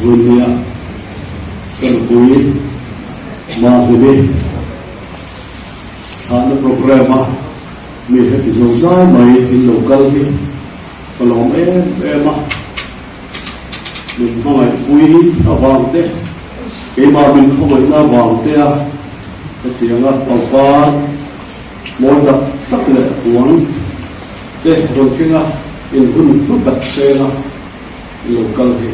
Vunnia ka nupui Mahlimi thlahna programme a mi heti zo zai mai in lo kal hi ka lawm em em a, min hmangaihpui avang te, keimah min khawngaihna avang te a hetianga pangpar mawi tak tak leh puan te rawn keng a in hun hlu tak seng a lo kal hi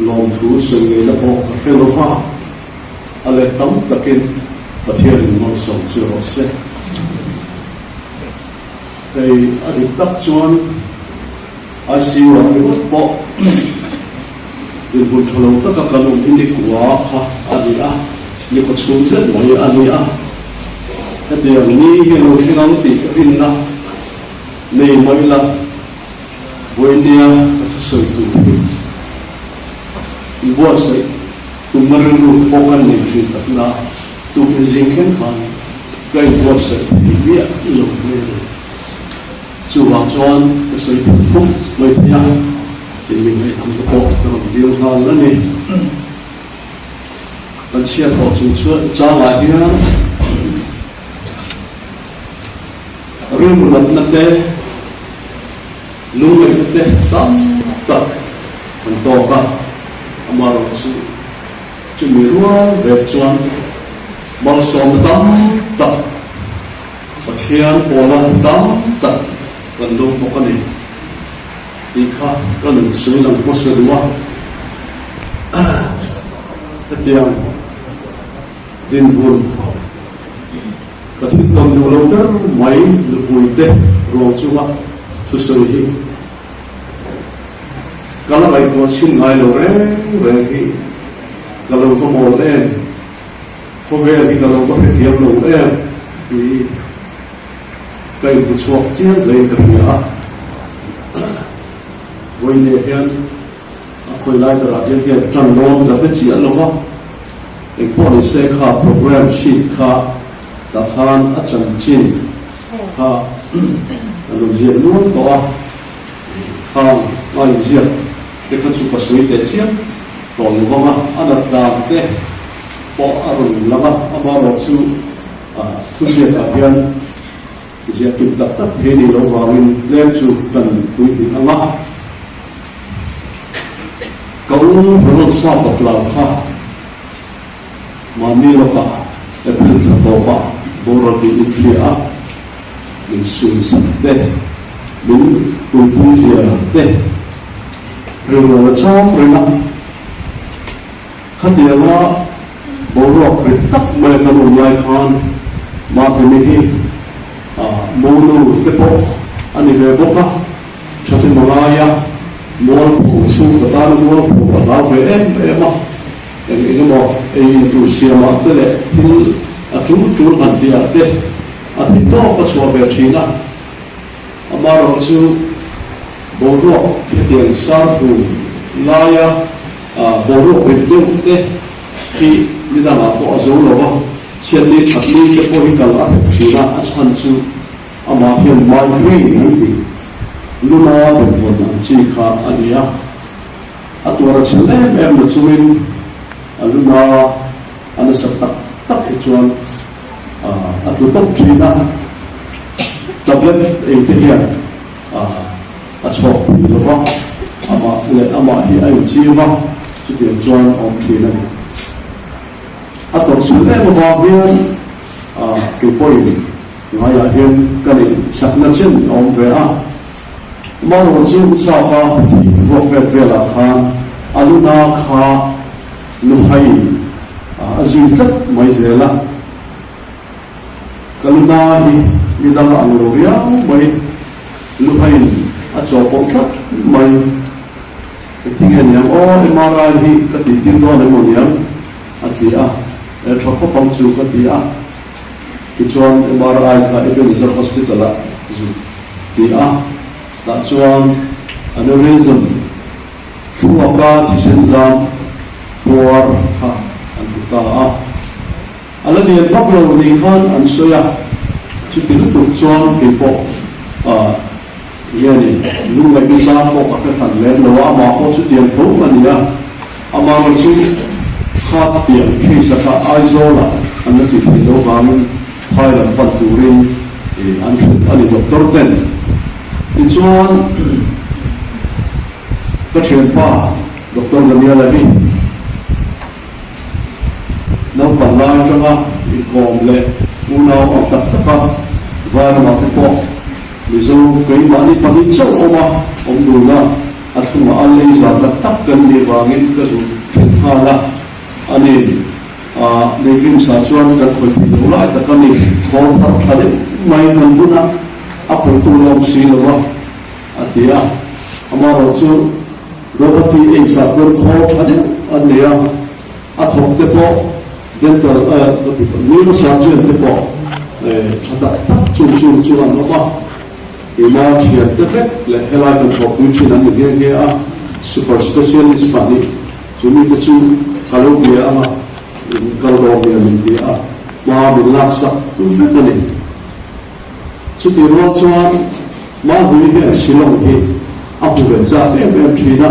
lawmthu sawi ngei la pawh ka hre lo va, a let tam takin Pathian in malsawm chu rawh se. Hei a dik tak chuan ICU ah ringawt pawh dinhmun tha lo taka kan awm hi nikua kha a ni a, nikua chhung zet mai a ni a. Hetiang ni hi a lo thleng ang tih rinna nei mai la vawinia ka thusawi tur hi inbuatsaih tumna rilru te pawh kan nei thin takna tukin zing thleng khan ka inbuatsaih thei miah lo mai a ni. Chuvang chuan ka sawi phut phut mai thei a, in min ngaihtham te pawh ka rawn dil nghal a ni. Kan chhiat tawh chung changah hian rilru natna te, lungngaihna te tam tak kan tawk a, amaherawhchu chumi rual vek chuan malsawmna tam tak Pathian pawla tam tak kan dawng bawk a ni tih kha ka nun sawi lang hmasa duh a. Hetiang dinhmun ka thil tawn duh lo ber mai nupuite ruang chunga thusawi hi ka la ngaihtuah chhin ngai lo reng reng hi ka lo va mawl em. Khawvel hi ka lo va hrethiam lo em tih ka inhmu chhuak chiang hlein ka hria a. Vawiin hian a khawi lai berah hian hian tan dawn ka hre chiah lo va, engpawh ni se kha programme sheet kha tah khan a chanchin kha a lo ziak nual tawh a, khang a inziak te kha chu ka sawi teh chiang tawh lo vang a, a nat dan te pawh a rawn lang a, amaherawh chu thuziakah hian ziah kim tak tak thei ni lo vangin tlem chu kan puihnih ang a. Ka u Ronald Sapa tlar kha mahni lawkah April thla tawpah boral tih in hria a, min sun sak te, min puipui zia te rilrual a cham reng a. Khatianga boruak rit tak mai kan awm lai khan Mapimi hi monu te pawh a ni ve bawk a, Thathim a ngai a, mualpho chhung ka tan mualpho ka hlau ve em em a, eng eng emaw ei in tur siamah te leh thil a tul tul han tihah te a thi tawk a chhuah ve thin a, amaherawhchu boruak hetiang sarhu laia Boruak rit deuh te hi ni dangah pawh a zo lo a, chhiatni thatni te pawh hi kal a hrep thin a, a chhan chu amah hian migraine an tih luna benvawn ang chi kha a ni a, a tuar a chhel em em na chungin a luna a nasa tak tak hi chuan a tlu tawp thin a, tablet ei te hian a chhawk pui lo va, amah leh amah hi a inchim a, chutiang chuan a awm thin a ni. A tawrhchhun em avang hian kei pawhin ngaiah hian ka neih chakna chen a awm ve a. Amaherawh chu Sapa thih vuak vet velah khan a luna kha luhaiin a zui tlat mai zel a. Ka luna hi ni dang a ang lo riau mai, luhain a chaw pawh tlat mai. Engtinge niang aw, MRI hi ka tih tir dawn emaw niang? a ti a, e tha khawp ang chu ka ti a. Tichuan MRI kha Ebenezer Hospital ah zu ti a, tah chuan aneurysm thluaka thisen zam puar kha an hmu ta a. A la lian vak lo ni khan an sawi a, chuti lutuk chuan kei pawh Nge ni, lungngaihna chang pawh ka hre hran lem lo a, amah pawh chutiang tho a ni a, amaherawh chu kha tiang case a kha Aizawlah an la ti thei lo vangin phai lam pan turin an hrilh a ni doctor ten. Tichuan ka thianpa Doctor Daniela hi Naupang lai atanga inkawm leh unau ang tak taka vai ramah te pawh Mizo keimahni pahnih chauh awm a, awm dun a, a thlungah a lei zan tak tak kan nih vangin ka zut hrilh nghal a, a ni. A Leikrimsa chuan kan khawih thei lo lai tak a ni, khawl thar tha deuh mai kan bun a, a khawihtu la awm si lo a, a ti a. Amaherawh chu Guwahati AIIMS-ah khuan khawl tha deuh an nei a, a thawk te pawh dental eh ka ti pawh neurosurgeon te pawh eh tha tak tak chung chung chu an awm a. Keima thian te vek leh helai kan thawkpui thin an ni nghe nghe a, super specialist pahnih chu mite chu ka lo bia ang a, in kal dawn nia min ti a, hma min laksak vek a ni. Chutih rual chuan Mahlui hian Shillong hi a hmu ve chak em em thin a,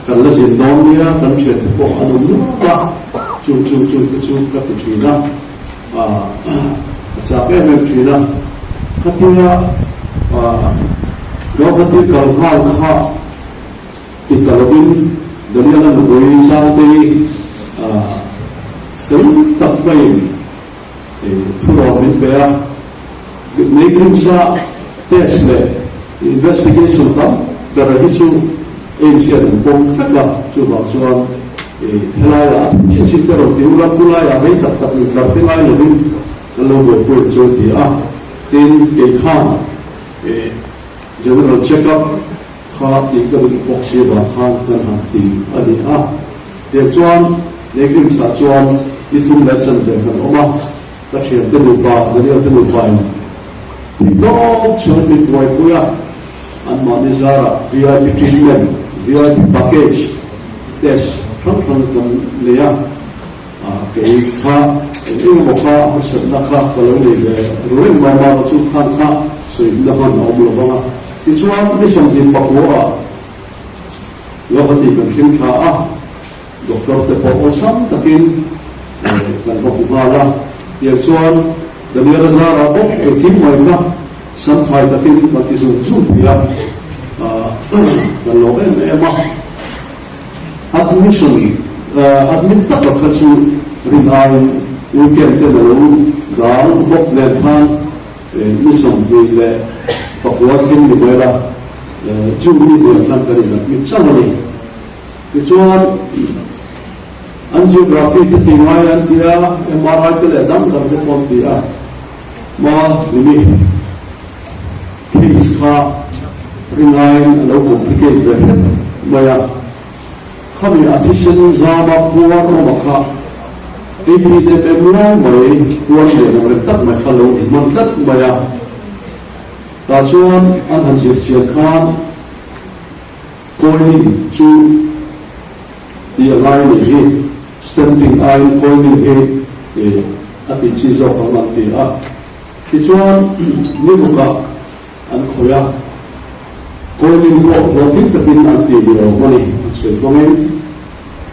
kan la zin dawn nia, kan thiante pawh an awm nual a, chu chu chu te chu ka ti thin a, a chak em em thin a. Khatia Guwahati kal nghal kha ti ta lovin Daniela nupui Sangtei fel tak maiin Thurawn min pe a, Neitlingsa test leh investigation tam ber hi chu AIIMS hian an pawm vek a, chuvang chuan helaiah a thim chin chin te rawn ti ula, khulaiah rei tak tak intlar te ngai lovin kan lo buaipui ang chu a ti a. Tin, kei khan general check up kha tih ka duh bawk si avang khan kan han ti a ni a. Tiang chuan Neitlingsa chuan ni thum leh chan ve kan awm a, ka thiante nupa Daniel te nupa in theihtawp chuan min buaipui a, anmahni zarah VIP treatment, VIP package, test hrang hrang kan nei a, kei kha eng eng emaw kha harsatna kha ka lo nei ve ru reng mai a, chu khan kha sawihna hman a awm lo vang a. Tichuan ni 24 ah Guwahati kan thleng thla a. Doctor te pawh awlsam takin kan va hmu nghal a, tiang chuan Daniel-a zarah bawk engkim mai kha samphai takin kan ti zung zung thei a, kan lawm em em a. Admission, admit tak lo kha chu rin aiin weekend ten a lo dal bawk nen khan ni 29 thleng ni mai la, June ni nen khan kan in admit chauh a ni. Tichuan, angiography te ti ngai an ti a, MRI te leh dang dang te pawh an ti a. Ma limi case kha ringaiin a lo complicate ve hret mai a. Khami a thisen zama puar awma kha 18 mm lai mai puar lian ang reng tak mai kha lo inhman tlat mai a. Tah chuan an han zir chian khan Coiling chu tih a ngai anih hi, stenting aiin coiling hi a tih chi zawk ang an ti a. Tichuan nirukah an khawih a, coiling pawh hlawhtling takin an ti ni awm a ni, an sawi hmangin.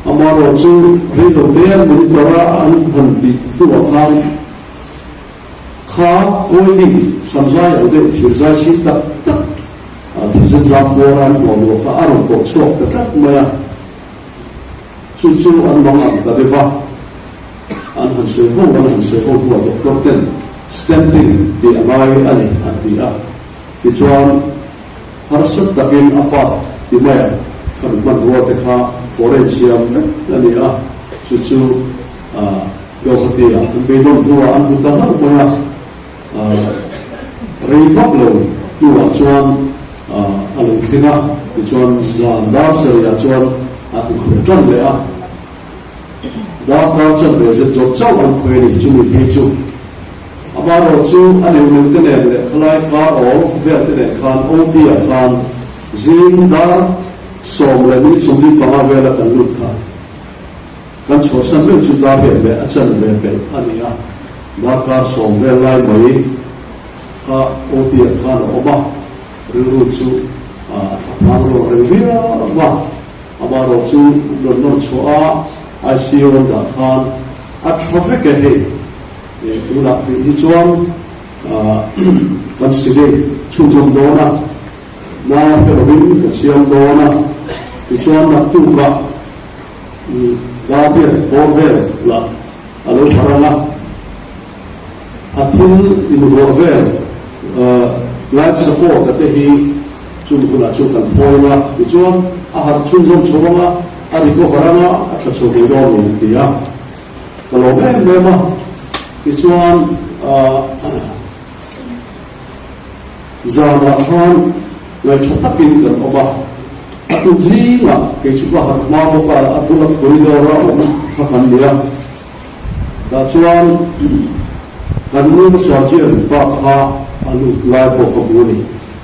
Amaherawh chu reilote an monitor a an han tih hnuah khan Kha coiling samzai ang deuh thirzai si tak tak thisen zam bawr a an hnawh luah kha a rawn tawh chhuak ta tlat mai a, chu chu an mang ang ta deuh a, an han sawi ho an han sawi ho hnuah doctor ten stenting tih a ngai a ni an ti a, tichuan harsat takin a part ti mai ang khan hmanrua te kha foreign siam vek a ni a, chu chu Guwahati-ah an beidawn hnuah an hmu ta hlauh mai a, rei vak lo hnuah chuan a lo thleng a, tichuan zan dar sarihah chuan an inkhawih tan leh a, darkar chanve zet zawt chauh an khawih a ni, chumi phei chu amaherawh chu a neuh neuh te nen leh khalai kar awl vel te nen khan OT-ah khan zing dar 10:45 vela kan lut kha. Kan chhuahsan meuh chu dar riat leh a chan ve belh a ni a, darkar sawm vel lai mai kha OT-ah khan a awm a. rilru chu a thlaphang rawh reng viau a. Amaherawh chu an rawn nawr chhuah a, ICU an dah khan a tha vek e hei. Tunah hrih hi chuan kan sedate chhunzawm dawn a, na hre lovin ka siam dawn a, tichuan naktukah Gabriel bawr vel lah a lo harh ang a, a thil invuah vel life support a te hi chumi hunah chuan kan phawi ang a, tichuan a harh chhunzawm chho ang a, a recover ang a, a tha chho thei dawn a ni an ti a. Ka lawm em em a, tichuan zanah khan ngaihṭha takin kan awm a, a tuk zingah kei chu ka harh hma bawk a, a bula corridor a awm kha kan ni a, tah chuan kan nu sergeant pa kha a lut lai pawh ka hmu a ni.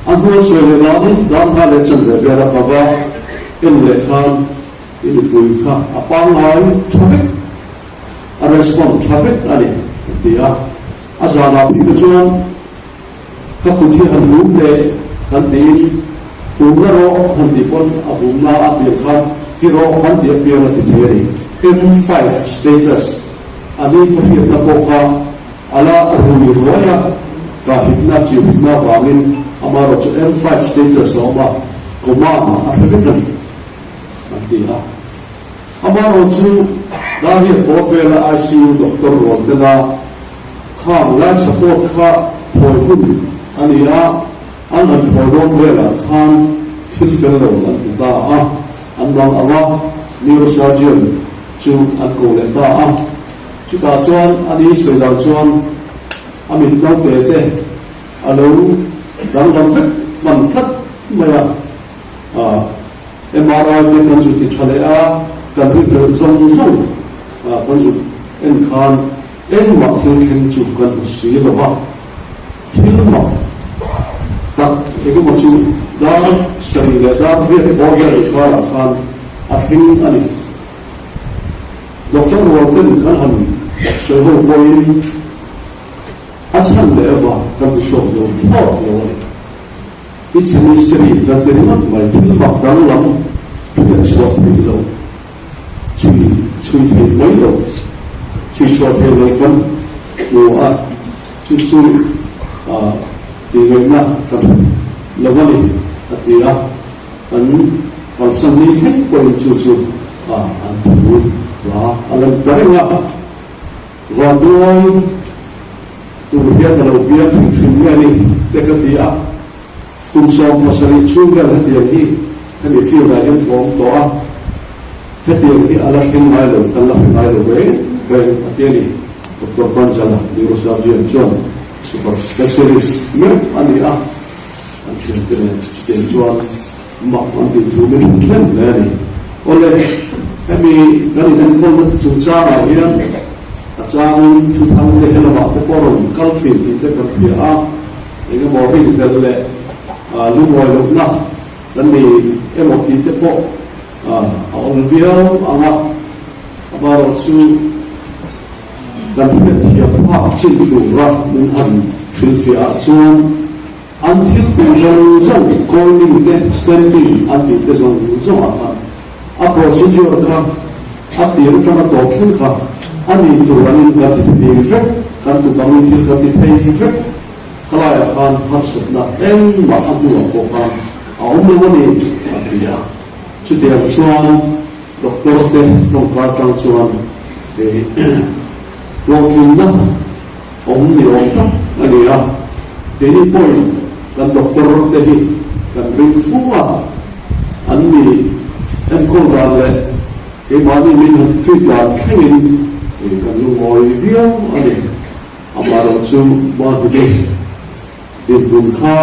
A hnua sawi leh lam dan hna leh chanve vela ka va en leh khan I nupui kha a pangngai tha vek, a respond tha vek a ni, a ti a. A zanah phei kha chuan ka kut hi han hum leh kan tiin humna rawh han tih pawn a humna a tir khan ti rawh kan tih apiang a ti thei a ni. M5 status a ni khaw hriatna pawh kha a la rui ruai a, kahhipna chiuhipna avangin amaherawhchu M5 status a awm a, command a hre vek a ni. An ti a. Amaherawh chu Dariat pawh vela ICU doctor rual tena khang life support kha phawi hun a ni a, an han phawi dawn velah khan thil fel lo an hmu ta a, an bang ang a, neurosurgeon chu an ko leh ta a. Chutah chuan a ni sawi dan chuan a mit naute te a lo danglam vek hman tlat mai a. MRI te kan zut ti tha leh a, kan ri belh zawng zawng kan zut en khan engmah thil thleng chu kan hmu si lo va, thil mak tak engemaw chu dar sarih leh dar riat bawr vel inkarah khan a thleng a ni. Doctor rual ten kan han sawi ho pawhin a chhan leh avang kan hmu hrawk zo thlawt lo a ni. It's a mystery kan ti ringawt mai, thil mak danglam hriat chhuah theih loh, chhui chhui theih mai loh, chhui chhuah theih loh kan hmu a, chu chu tih ngaihna kan hre lo a ni, a ti a, kan kalsan ni thleng pawhin chu chu an thu hla a la ni ta reng a. Vanduai tur hian a lo piang hrim hrim nge ni te ka ti a, kum 70 chhung vel hetiang hi hemi field ah hian ka awm tawh a, hetiang hi a la thleng ngai lo, kan la hre ngai lo reng reng a ti a ni. Doctor Panjala, Neurosurgeon chuan super specialist meuh a ni a, an thiante nen chutiang chuan mak an tih thu min hrilh hlem hle a ni. Awle, hemi kan inenkawlna chungchangah hian a changin thuthang te helamah te pawh rawn kal thin tih te kan hria a, eng emaw rinhlelh leh lungawi lohna kan nei emaw tih te pawh a awm viau ang a, amaherawh chu kan hriatthiam phak chin tura min han hrilhfiah ah chuan An thil tih zawng zawng, coiling te, stamping an tih te zawng zawng ah khan a procedure kha a tir atanga tawp thleng kha a ni tur angin kan ti thei vek, kan tu bangin thil kan ti thei vek. Khalaiah khan harsatna engmah a hnuah pawh khan a awm lo a ni a ti a. Chutiang chuan doctor te tawngka atang chuan hlawhtlinna Awm ni awm tak a ni a, keini pawhin kan doctor te hi kan ring fu a, an ni enkawl dan leh keimahni min han treat dan thlengin kan lungawi viau a ni. Amaherawh chu Mahni dinhmun kha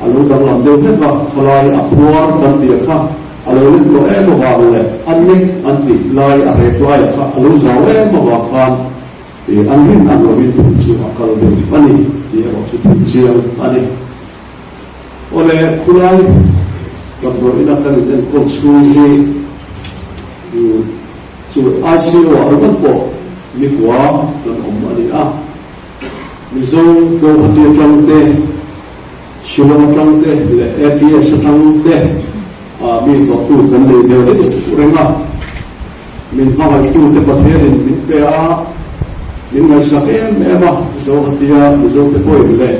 a lo danglam deuh hlek a, khalai a phuar kan tih a kha a lo len tawh em avang leh a nek an tih lai a rek lai a kha a lo zau em avang khan I an rin ang lovin thil chu a kal deuh a ni tih erawh chu thil chiang a ni. Awle, khulai damdawi ina kan in enkawl chhung hi chu ICU ah ringawt pawh nikua kan awm a ni a. Mizo Guwahati atang te, Shillong atang te leh ATS atang te mi tlawhtu kan nei ve deuh reng a. Min hmangaihtu te Pathianin min pe a, min ngaihsak em em a, Guwahati-a Mizote pawhin leh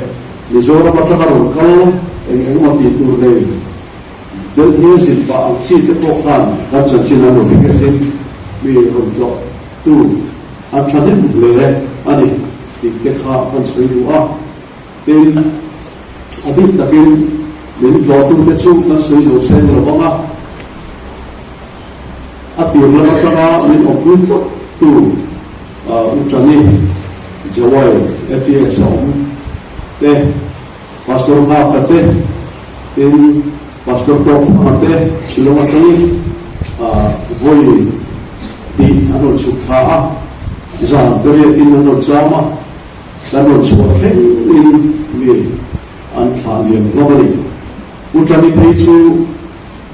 Mizoram atanga rawn kal eng engemaw tih tur nei Delhi zin pah ang chi te pawh khan kan chanchin an rawn hriatin mi rawn tlawhtu an thahnem hle a ni tih te kha kan sawi duh a. Tin, a bik takin min tlawhtute chu kan sawi zo seng lo vang a, a tir lam atanga min awmpui tlat tu U Chani Jawai ATS a awm te, Pastor Nghaka te, tin Pastor Tawkthanga te Shillong atangin vawi tih an rawn chhuk thla a, zan pariatin an rawn cham a. Kan rawn chhuah thleng in mi an thlah liam hlawm a ni. U Tani phei chu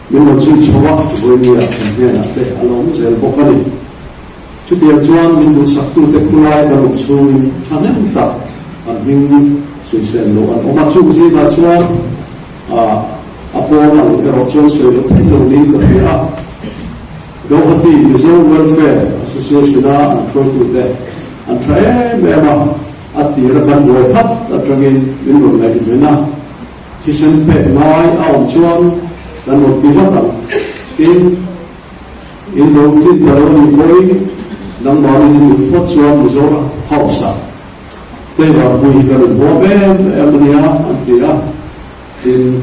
min rawn zui chho a, vawinia kan hnenah te a lo awm zel bawk a ni. Chutiang chuan min duhsaktute khulai kan awm chhungin thahnem tak an hming sawisel loh an awm a, chung zingah chuan a pawn ang erawh chuan sawi loh theih lo niin ka hria a. Guwahati Mizo Welfare Association-a an hruaitute an tha em em a, a tira kan buai phat atangin min rawn ngaihven a, thisen pek ngai a awm chuan kan rawn ti vat ang. Tin, in lo tlin ta lo a nih pawhin nangmahin in duh phawt chuan Mizoram House-ah Teivanpui hi kan inhuam em em a nia an ti a. Tin,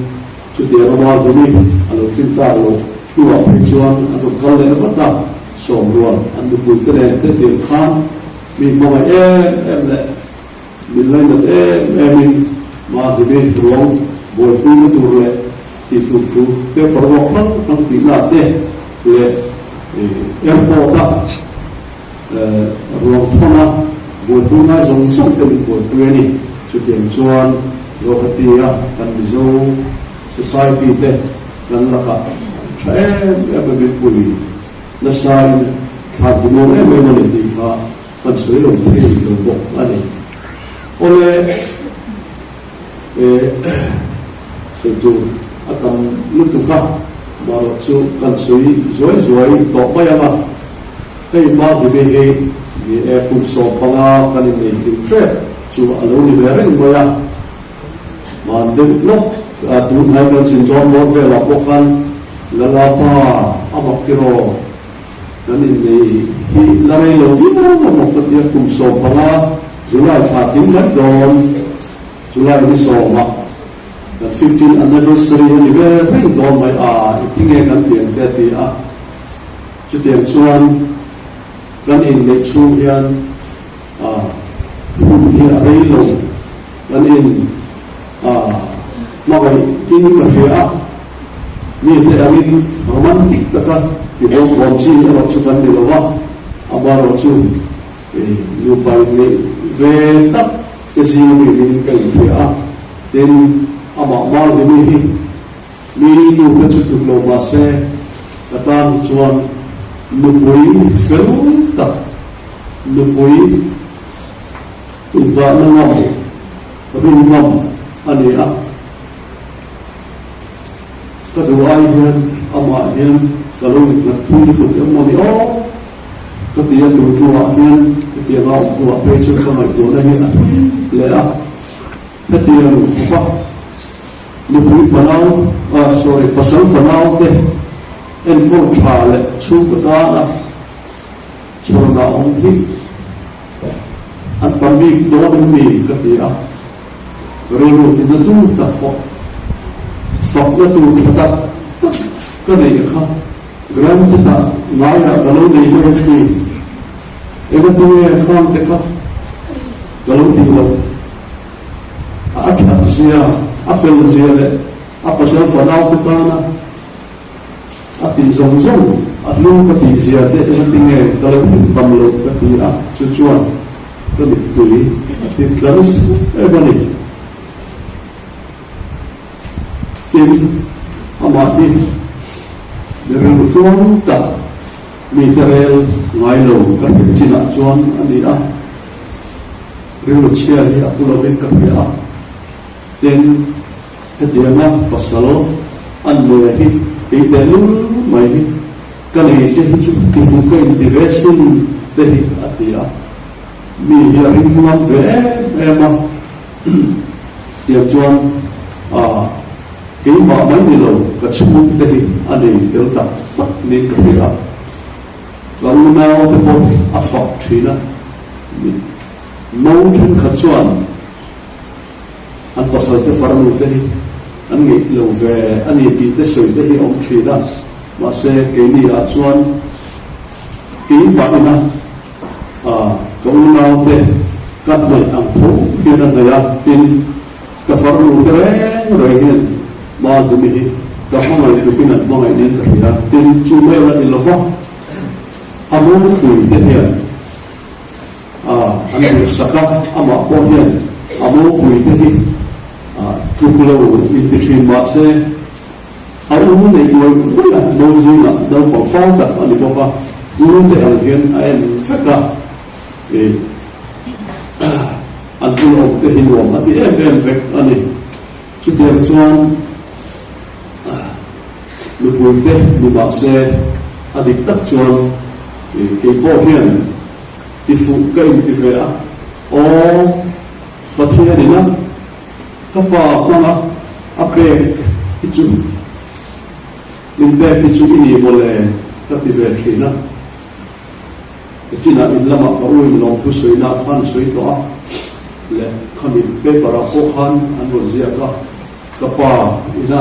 chutiang a Malhumi a lo tling tak loh hnuah phei chuan an rawn kal leh vat a, Sawmrual an nupui te nen te tiang khan mi hmangaih em em leh min lainat em emin Malhumi ruang buaipuina tur leh tih tur thu paper work hrang hrang tihna te leh airport a Ruang thawna buaipui ngai zawng zawng te min buaipui a ni. Chutiang chuan Guwahati-a kan Mizo Society te kan lakah tha em em a min pui nasain thlan ti nuam em em a ni tih kha kan sawi lo thei lo bawk a ni. Awle sawi tur a tam lutuk a, marawh chu kan sawi zuai zuai tawh mai ang a. Hei Maldive hi ni e kum 15 kan innei tling ṭep chu a lo ni ve reng mai a, hman deuh lawk tun hnai kan chin dawn dawn velah pawh khan Lalapa a mak tiraw kan innei hi la rei lo viau a maw ka tia kum 15 July thla tling mai dawn July ni sawmah kan 15 anniversary a ni ve reng dawn mai a engtinge kan tiang te a ti a. Chutiang chuan kan inneih chhung hian hun hi a rei lo, kan in hmangaih in ka hria a, mite angin romantic taka ti bawm bawm chi erawh chu kan ni lo a, amaherawh chu nupa inneih ve tak te zinga mi niin ka inhria a, tin amah Malhimi hi Mi nute chu tluk lo mah se, ka tan hi chuan nupui fel tak, nupui invahna ngam, rin ngam a ni a. Ka duh ai hian amah hian ka lo innghat thui lutuk em maw ni aw? Ka ti a, tun hnuah hian hetianga awm hnuah phei chu ka ngaihtuahna hi a thui hle a. Hetiang khawpa Nupui fanau, ah sorry, pasal fanau te enkawl tha leh chhungkaw tana chhawrna awm hi an tam bik dawn em ni ka ti a, rilru tina tur tak pawh fakna tur tha tak tak ka neih kha granted ah ngaiah ka lo nei mai a ni, engatinge khang te kha ka lo tih loh. A that zia, a fel zia leh a pasal fanau te tana a tih zawng zawng a hlu ka tih zia te engati nge ka lo hrilh tam loh ka ti a, chu chuan ka mittui a ti tla nasa em a ni. Tin, amah hi mi rilru tluang tak, mite rel ngai lo ka hrilh chinah chuan a ni a. Rilru chhia hi a pu lovin ka hria a, tin, Hetianga pasal an nei hi kei teh lul mai hi ka nei che hi chu tifuh ka inti ve sin te hi a ti a. Mi hi a ring ngam ve em em a. Tiang chuan keimah mai ni lo ka chhungte hi a nei tel tak tak niin ka hria a. Ka unaute pawh a fak thin a. No thenkhat chuan an pasalte farnute hi an ngeih lo ve a ni tih te sawi te hi a awm thin a, mahse keini ah chuan keimah ina ka unaute ka hnaih ang tho hian a hnaih a, tin ka farnute reng reng hian Maldini hi ka hmangaih tlukin an hmangaih niin ka hria, tin chu mai a la ni lova a mawngpui te hian A, an duhsak a, amah pawh hian a mawpui te hi tluk lo inti thin mah se, a u neih ngawih ngawih a, mo zingah naupang fal tak a ni bawk a, u te ang hian a en vek a, ih an bul awm te hi nuam a ti em em vek a ni. Chutiang chuan nupui te ni mah se a dik tak chuan kei pawh hian ti fuh ka inti ve a, aw Pathian ina ka pa hmanga a pek hi chu min pek hi chu i ni mawle ka ti ve thin a. Chinah in lamah ka u in lawmthu sawinak khan a sawi tawh a, leh khami paper ah pawh khan an rawn ziak a, ka pa ina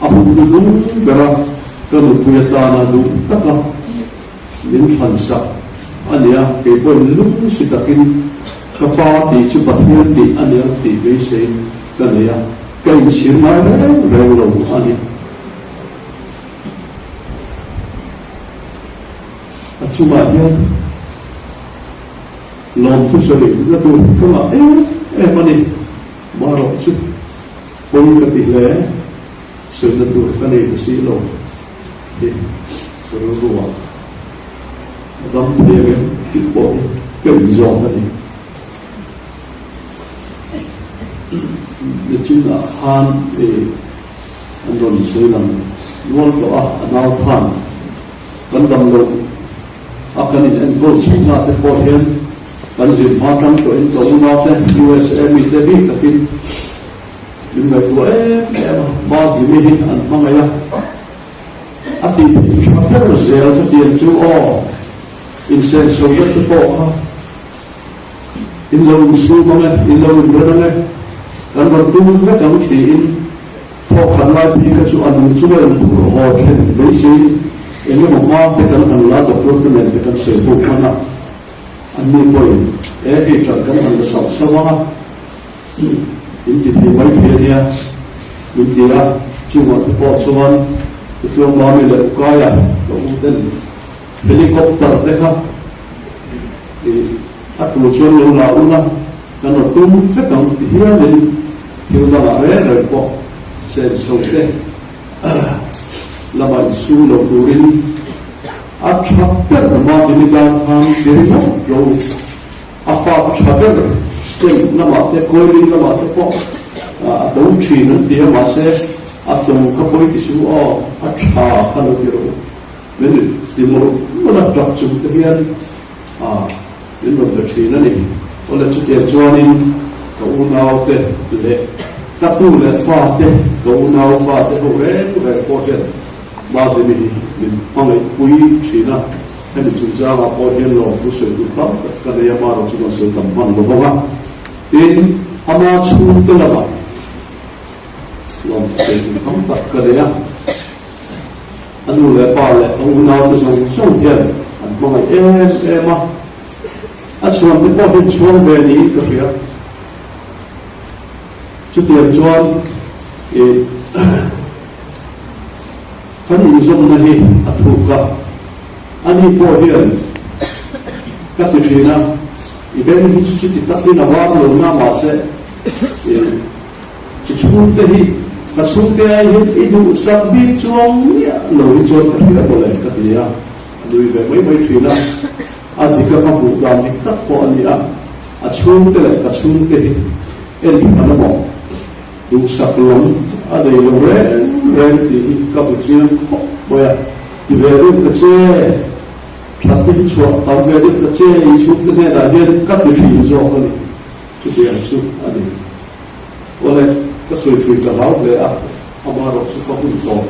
a hun hnuhnung bera ka nupui atana duh taka min thlan sak a nia, kei pawhin lung si takin ka pa tih chu Pathian tih a nia tih beisei ka nei a, ka inchhir ngai reng reng lo a ni. A chungah hian lawmthu sawi na tur ka ngah em em a ni. Marawh chu pawi ka ti hle, sawina tur ka nei ta si lo hi ka rilru ah a dam thei ang em tih pawh hi ka inzawm a ni. Nichinah khan i an rawn sawi lang nual tawh a, a nau khan kan dam loh a kan in enkawl chhunna te pawh hian kan zir hma tang tawhin ka unau te USA mi te bik takin min ngaihtuah em em a, Madhimi hi an hmangaih a, a tih theih tha ber zel chutiang chu aw insenso na te pawh kha In lo insum ang e, in lo inren ang e, kan rawn tum vek ang tiin thawkhat lai phei kha chu a nung chunga inphurh haw thlen beiseiin eng emaw hma te kan han la doctor te nen te kan sawi ho hman a, anni pawhin e hei ṭan kan han la sauh sauh ang a, in ti thei mai thei a nia min ti a, chungah te pawh chuan Utluangmami leh Ukaia ka u ten Helicopter te kha ih a tul chuan lo la ula kan rawn tum vek ang ti hialin thil dangah reng reng pawh senso te lamah insum lo turin a tha ber Madini tan khan ti ringawt lo a pa tha ber stem lamah te coiling lamah te pawh a to thin an ti a mahse a to kha pawi ti su aw a tha kha lo ti rawh u. Min ti mawlh mawlh a, tap chung te hian min rawn be thin a ni. Awle chutiang chuanin ka unau te leh ka tu leh fa te, ka unau fa te ho reng reng pawh hian Madini hi min hmangaih pui thin a, hemi chungchangah pawh hian lawmthu sawi tur tam tak ka nei a, marawh chu kan sawi tam hman lo vang a. Tin, ama chhungte lamah lawmthu sawi tur tam tak ka nei a. A nu leh pa leh a unaute zawng zawng hian an hmangaih em em a, a chhuante pawh hian chhuang ve niin ka hria. Chutiang chuan ih kan inzawmna hi a thuk a, ani pawh hian ka ti thin a, i beng hi chu chuti takin a var lo na mahse ih I chhungte hi ka chhungte ai hian i duhsak bik chuang miah lo hi chuan ka hria mawle ka ti a, a nui ve mai mai thin a, a dik a ka hmuh dan dik tak pawh a ni a, a chhungte leh ka chhungte hi en hran emaw duhsak lam a nei lo reng reng tih hi ka hmu chiang khawp mai a, ti ve deuh ta che, that te hi chhuah tam ve deuh ta che i chhungte hnenah hian ka ti thin zawk a ni, chutiang chu a ni. Awle, ka sawi thui ka hlau hle a, amaherawh chu ka hun tawp,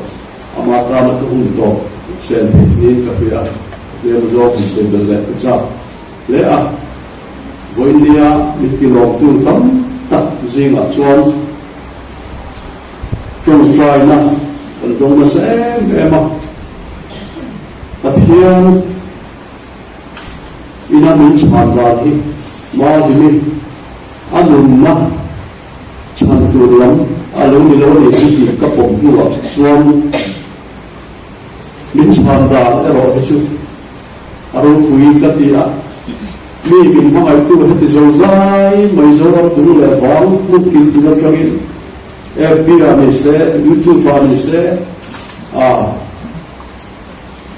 ama tana ka hun tawp sen theih niin ka hria a, tlem zawk in sawi belh leh ka chak hle a. Vawinia min tilawmtu tam tak zingah chuan tawngtaina kan dawng nasa em em a, Pathian ina min chhan dan hi Mahlimi a nunna chhan tur lam a lo ni lo a ni chu tih ka pawm hnuah chuan min chhan dan erawh hi chu A ropui ka ti a, mi min hmangaihtu heti zo zai mai Zoram tung leh vang hmun kil tur atangin FB ah ni se, YouTube ah ni se, a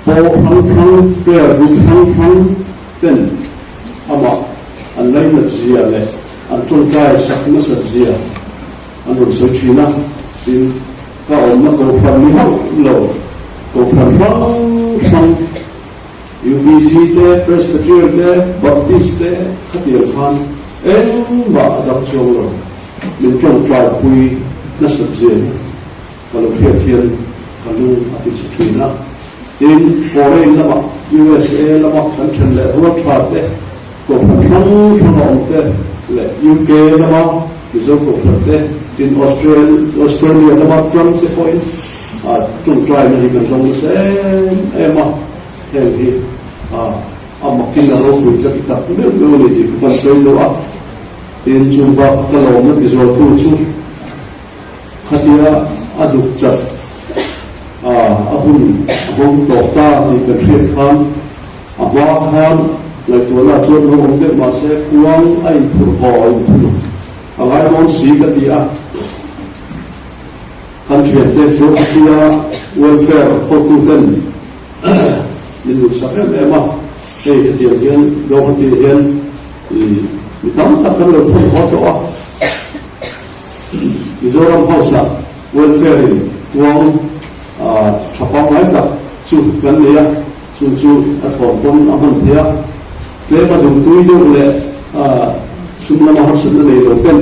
paw hrang hrang, prayer group hrang hrang ten amah an lainat zia leh an tawngtai sak nasat zia an rawn sawi thin a, tin ka awmna kohhran ni hauh lo, kohhran hrang hrang UPC te, Presbyterian te, Baptist te khatiang khan engmah a dang chuang lo, min tawngtai pui nasat zia hi ka lo hriat hian ka lung a ti chhe thin a, tin foreign lamah USA lama kan then leh rual tha te, Kohhran hrang hrang a awm te leh UK lama Mizo kohhran te, tin Australia lama ṭang te pawhin ṭawngṭaina hi kan dawng nasa em em a, heng hi a makin a ropui ka ti tak meuh meuh a ni tih ka kan sawi duh a. Tin, chu bak ka lawmna ti zualtu chu khatia a duk chat a hun a hmang tawh ta tih kan hriat khan, A hma khan ngaihtuahna chuan lo awm deuh mah se kuang a inphurh haw a inphurh a ngai dawn si ka ti a. Kan thiante Guwahati-a welfare hotuten min duhsak em em a, hei hetiang hian Guwahati hian mi tam tak kan lo thawn haw tawh a. Mizoram House-ah welfare-in kuang tha pangngai tak chu kan nei a. Chu chu a thlawn pawn a hman thei a, tlem a duhtui deuh leh sum lama harsatna nei lo ten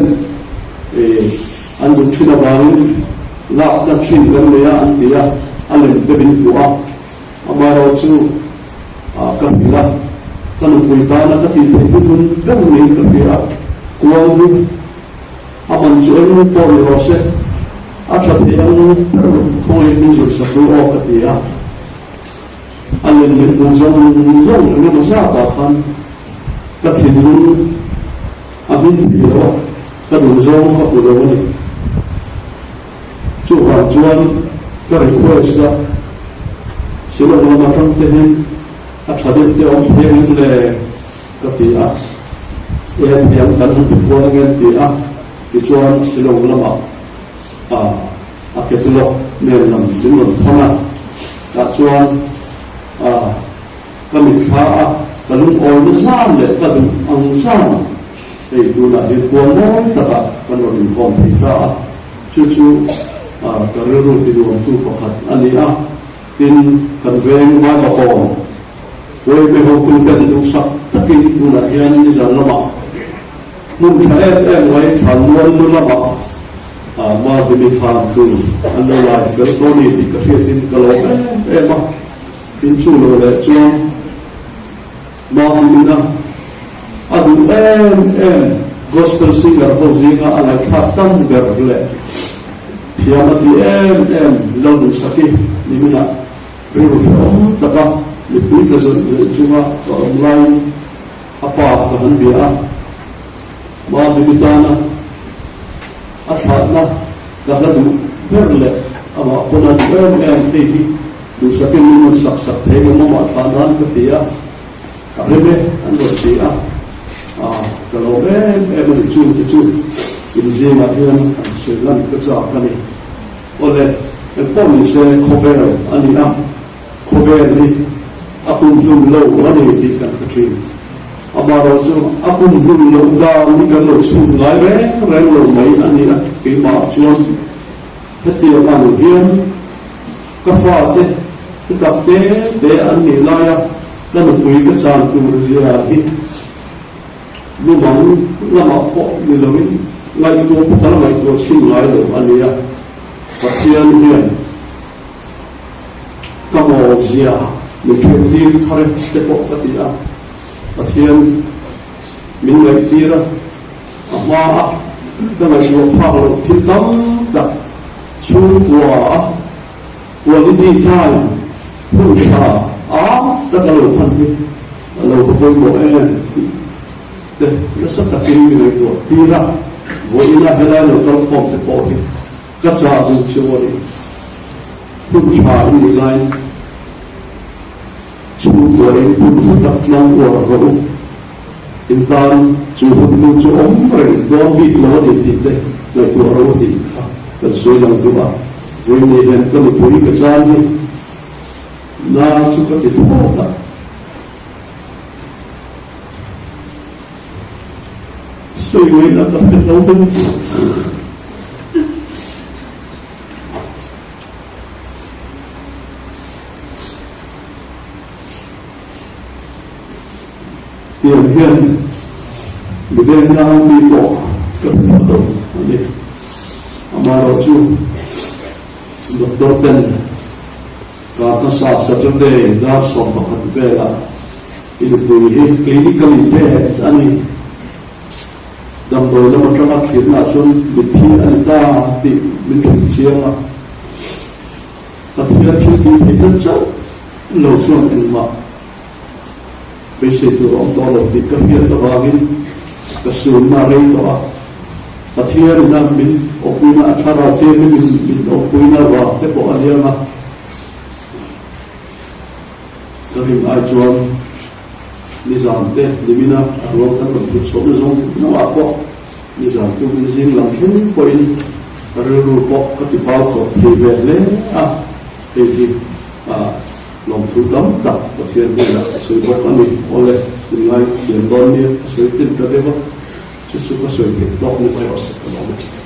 an duh thin avangin lakna thin kan nei a an ti a, a lem te min hmuh a, amaherawh chu ka hrilh a, ka nupui tana ka tih theih hmun ber niin ka hria a, kuang hi a man chu eng pawh ni rawh se, a tha thei ang ber khawngaih min zir sak ru aw ka ti a. A lem min hmuh zawng zawng eng emaw zatah khan ka thinlung a hmin thei lo a, ka duh zawng ka hmu lo a ni. Chuvang chuan ka request a, Shillong lam atang te hian a tha deuh te awm thei ang em le ka ti a, e thei ang kan han ti kual ang em ti a, tichuan Shillong lamah a A catalog nen lam min rawn thawn a, tah chuan ka mitthla a, ka lungawi na zan leh ka duh ang zan hei tunah hian kual mawi takah kan rawn inkhawm thei ta a, chu chu ka rilru tinuamtu pakhat a ni a, tin kan veng Vaivakawn Uaime hotuten duhsak takin tunah hian nizan lamah Hmun tha em em mai thlanmual lu lamah Mahlimi thlan tur an lo lai fel tawh ni tih ka hriatin ka lawm em em a, tin chu lo leh chuan Mahlimina a duh em em gospel singer ho zinga a ngaihthlak tam ber leh thiam a ti em em lo duhsaki niminah rilru hrehawm taka mipui tla zawih zawih chunga ka awm laiin A pa ka han bia a, Mahlimi tana a thlahna ka hla duh ber leh amah pawn a duh em em hei hi duhsakin min rawn sak sak thei em amah thlah nan ka ti a, a rem e an rawn ti a, ah ka lawm em em a ni chung te chu inzingah hian an sawi lan ka chak a ni. Awle, engpawh nise khawvel a ni a. Khawvel hi a kum hlun lo a ni tih kan hre thin. Amaherawh chu a kum hlun loh dan hi kan lo chhut ngai reng reng lo mai a ni a, keimah chuan. Hetiang ang hian ka fate te tak te te an nih laia ka nupui ka chan tur zia hi mumang lamah pawh ni loin ngaihtuah pawh ka la ngaihtuah chhin ngai lo a nia. Pathian hian ka mawl zia min hriattir thar e te pawh ka ti a, Pathian min ngaihtir a, a hma a ka ngaihtuah phak loh thil tam tak chhungkua a quality time hun tha a tak a lo hman hi a lo va pawimawh em tih te nasa takin min ngaihtuah tir a, vawiin a helai lo kal khawm te pawh hi Ka chah duh chu a ni. Hun tha i nih laiin chhungkuain hun hlu tak hmang uar rawh u. In tan chu hun hlu chu awm reng dawn bik lo a ni tih te ngaihtuah rawh u tih kha kan sawi lang duh a. Vawiin hian ka nupui ka chan hi na chu ka ti thlawt a. Sawi ngaihna ka hre lo deuh. Tiang hian mideng nang tih pawh ka hre pha lo a ni. Amaherawhchu doctor ten kar hmasa Saturday dar 11 velah I nupui hi clinically dead a ni. Damdawi lam atanga thlirnaah chuan mitthi a ni ta tih min hrilh chiang a. Pathian thil tih theihna chauh lo chuan engmah beisei tur a awm tawh lo tih ka hriat avangin ka sunna a rei tawh a. Pathian ina min awpuina a thlarau thianghlim in min awpuina vang te pawh a liam a. Ka rin ai chuan nizan te nimina a ruang kan rawn put chhuahna zawng zawngah pawh nizan tukin zing lam thleng pawhin ka rilru pawh ka ti pau chawp thei ve hle a, hei hi lawmthu tam tak Pathian hnenah ka sawi bawk a ni. Awle, min ngaithiam dawn nia ka sawi tin ta deuh a, chu chu ka sawi theih tawk ni mai rawh se ka lawm e.